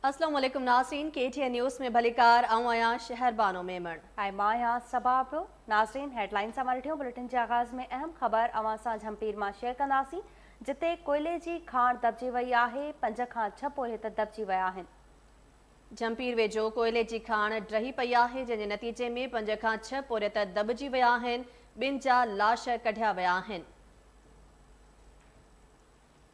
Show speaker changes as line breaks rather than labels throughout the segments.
अस्सलाम वालेकुम नाज़रीन, KTN news में भलीकार। आऊं आहियां शहरबानो मेमण
ऐं मां आहियां सबा अब्रो। नाज़रीन, हेडलाइन सां वठियूं बुलेटिन जे आगाज़ में अहम ख़बर अवां सां झमपीर मां शेयर कंदासीं, जिते कोयले जी खाण दबजी वई आहे। 5 खां 6 पोरियत दबजी विया आहिनि।
झमपीर वेझो कोयले जी खाण डही पई आहे, जंहिंजे नतीजे में 5 खां 6 पोरियत दबजी विया आहिनि। ॿिनि जा लाश कढिया विया आहिनि।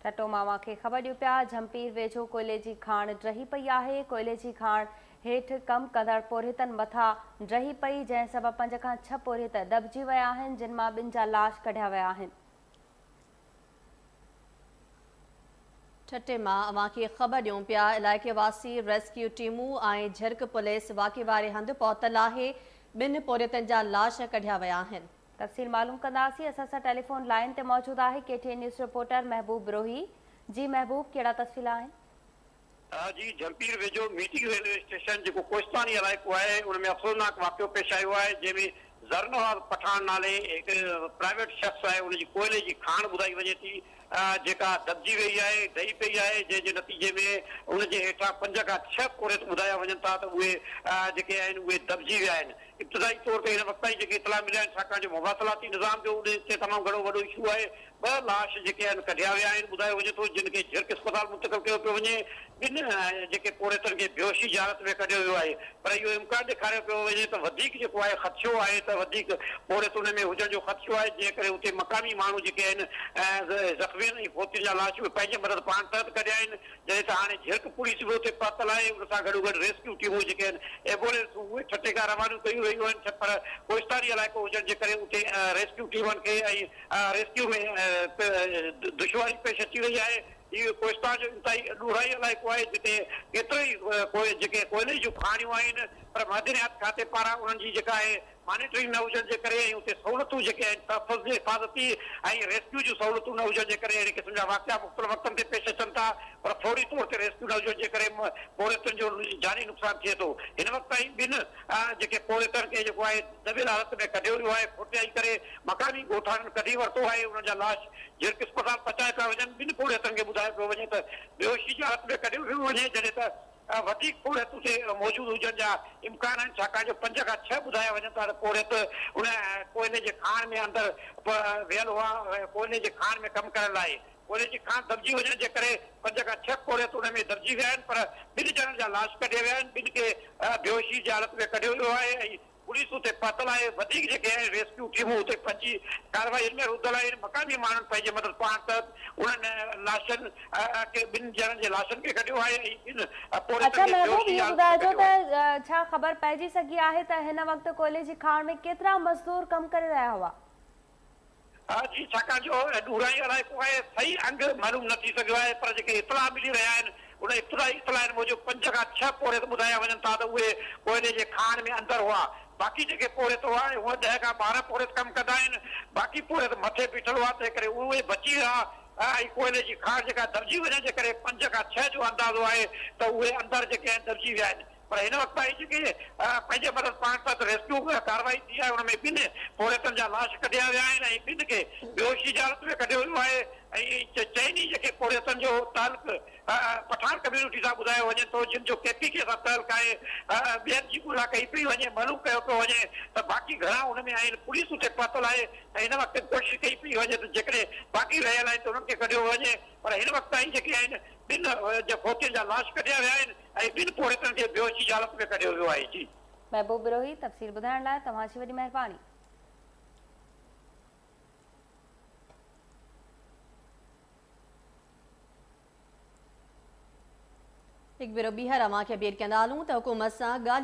ठट्टो मां अव्हांखे ख़बर ॾियूं पिया, झमपीर वेझो कोयले जी खाण डही पई आहे। कोयले जी खाण हेठि कम कंदड़ पोरियतनि मथां डही पई, जंहिं सबबु 5 खां 6 पोरियत दबजी विया आहिनि, जिन मां ॿिनि जा लाश कढिया विया आहिनि।
ठट्टे मां अव्हांखे ख़बर ॾियूं पिया, इलाइक़े वासी रेस्क्यू टीमूं ऐं झिरक पुलिस वाक़े वारे हंधि पहुतल आहे। ॿिनि पोरियतनि जा लाश कढिया विया आहिनि।
तफ़सील मालूम कंदासीं। असां सां टेलीफोन लाइन ते मौजूदु आहे KTN news reporter महबूब रोही। जी महबूब, कहिड़ा तफ़सील आहिनि?
जी, झमपीर वेझो मीटिंग रेलवे स्टेशन जेको कोहिस्तानी इलाइक़ो आहे, उन में अफ़सोसनाक वाक़ियो पेश आयो आहे, जंहिंमें ज़रनवाज़ पठान नाले हिकु प्राइवेट शख़्स आहे, उनजी कोयले जी खाण ॿुधाई वञे थी, जेका दबजी वई आहे, डही पई आहे, जंहिंजे नतीजे में उनजे हेठां 5 खां 6 पोरियत ॿुधाया वञनि था त उहे जेके आहिनि उहे दबजी विया आहिनि। इब्तदाई तौर ते हिन वक़्त ताईं जेके इतला मिलिया आहिनि, छाकाणि जो मुवासलाती निज़ाम जो उन ते तमामु घणो वॾो इशू आहे। 2 लाश जेके आहिनि कढिया विया आहिनि, ॿुधायो वञे थो, जिन खे झिरक अस्पताल मुंतकिल कयो पियो वञे। ॿिनि जेके पोरियतनि खे बेहोशी जी हालत में कढियो वियो आहे, पर इहो इम्कान ॾेखारियो पियो वञे त वधीक जेको आहे ख़दशो आहे त वधीक पोरियत उन में हुजण जो ख़दशो आहे, जंहिं करे उते मक़ामी माण्हू जेके आहिनि ज़ख़्मियुनि ऐं फोतियुनि जा लाश उहे पंहिंजे मदद पाण तहत कढिया आहिनि। जॾहिं त हाणे झिरक पुलिस बि उते पहुतल आहे, उन सां गॾोगॾु रेस्क्यू टीमूं जेके आहिनि एम्बुलेंस उहे ठट्टे खां रवानियूं कयूं वयूं आहिनि, पर कोहिस्तानी इलाइक़ो हुजण जे करे उते रेस्क्यू टीमनि खे ऐं रेस्क्यू में दुश्वारी पेश अची वई आहे। इहो कोहिस्तान जो इंतिहाई ॾुराई इलाइक़ो आहे, जिते केतिरो ई जेके कोयले जूं खाणियूं आहिनि, पर मादनियात खाते पारां उन्हनि जी जेका आहे मॉनिटरिंग न हुजण जे करे ऐं उते सहूलियतूं जेके आहिनि तहफ़ुज़ हिफ़ाज़ती ऐं रेस्क्यू जूं सहूलियतूं न हुजण जे करे अहिड़े क़िस्म जा वाक़िया मुख़्तलिफ़ वक़्तनि ते पेश अचनि था, पर फौरी तौर ते रेस्क्यू न हुजण जे करे पोरियतनि जो जानी नुक़सानु थिए थो। हिन वक़्त ताईं ॿिनि जेके पोरियतनि खे जेको आहे दबियल हालत में कढियो वियो आहे, खोटियाई करे मक़ामी ॻोठाणनि कढी वरितो आहे, उन्हनि जा लाश झिरक अस्पताल पहुचाए पिया वञनि। ॿिनि पोरियतनि खे ॿुधायो पियो वञे त बेहोशी जी हालत में कढियो पियो वञे, जॾहिं त वधीक पोरियत उते मौजूदु हुजण जा इम्कान आहिनि, छाकाणि जो 5 खां 6 ॿुधाया वञनि था त पोरियत उन कोयले जे खाण में अंदरि वियल हुआ, कोयले जे खाण में कमु करण लाइ। कोयले जी खाण दबजी वञण जे करे 5 खां 6 पोरियत उन में दबजी विया आहिनि, पर ॿिनि ॼणनि जा लाश कढिया विया आहिनि, ॿिनि खे बेहोशी जी हालत में कढियो वियो आहे ऐं पुलिस उते पहुतल आहे। वधीक जेके आहिनि रेस्क्यू टीमूं उते पहुची कार्रवाई में रुधल आहिनि। मक़ामी माण्हुनि पंहिंजे मदद पाण तहत उन्हनि लाशनि खे, ॿिनि ॼणनि जे लाशनि खे कढियो आहे ऐं ॿिनि
अच्छा महबूब, इहो ॿुधाइजो त छा ख़बर पइजी सघी आहे त हिन वक़्तु कोयले जी खाण में केतिरा मज़दूर कमु करे रहिया हुआ?
जी, छाकाणि जो ॾुराई इलाइक़ो आहे, सही अंग मालूम न थी सघियो आहे, पर जेके इतला मिली रहिया आहिनि उन इब्तदाई इतलाइनि मूजिबि 5 खां 6 पोरियत ॿुधाया वञनि था त उहे कोयले जे खाण में अंदरि हुआ। बाक़ी जेके पोरियत हुआ उहे 10 खां 12 पोरियत कमु कंदा आहिनि, बाक़ी पोरियत मथे बीठल हुआ, तंहिं करे उहे बची विया ऐं कोयले जी खाण जेका दबजी वञण जे करे 5 खां 6 जो अंदाज़ो आहे त उहे अंदरि जेके आहिनि दबजी विया आहिनि। पर हिन वक़्त ताईं जेके पंहिंजे मदद पाण तहत रेस्क्यू कार्रवाई थी आहे, उन में ॿिनि पोरियतनि जा लाश कढिया विया आहिनि ऐं ॿिनि खे बेहोशी जी हालत में कढियो वियो आहे ऐं चइनि जेके पोरियतनि जो तालुक पठान कम्यूनिटी सां ॿुधायो वञे थो, जिन जो KPK सां तालुक आहे, ॿियनि जी ॻोल्हा कई पई वञे, मालूम कयो पियो वञे त बाक़ी घणा उन में आहिनि। पुलिस उते पहुतल आहे ऐं हिन वक़्तु कोशिशि कई पई वञे त जेकॾहिं बाक़ी रहियल आहिनि त उन्हनि खे कढियो वञे, पर हिन वक़्तु ताईं जेके आहिनि ॿिनि फोतियुनि जा लाश कढिया विया आहिनि ऐं ॿिनि पोरियतनि खे बेहोशी जी हालत में कढियो वियो आहे। जी
महबूब रोही, तफ़सील ॿुधाइण लाइ तव्हांजी वॾी महिरबानी।
हिकु भेरो ॿीहर अव्हांखे अपील कंदा हलूं त हुकूमत सां ॻाल्हियूं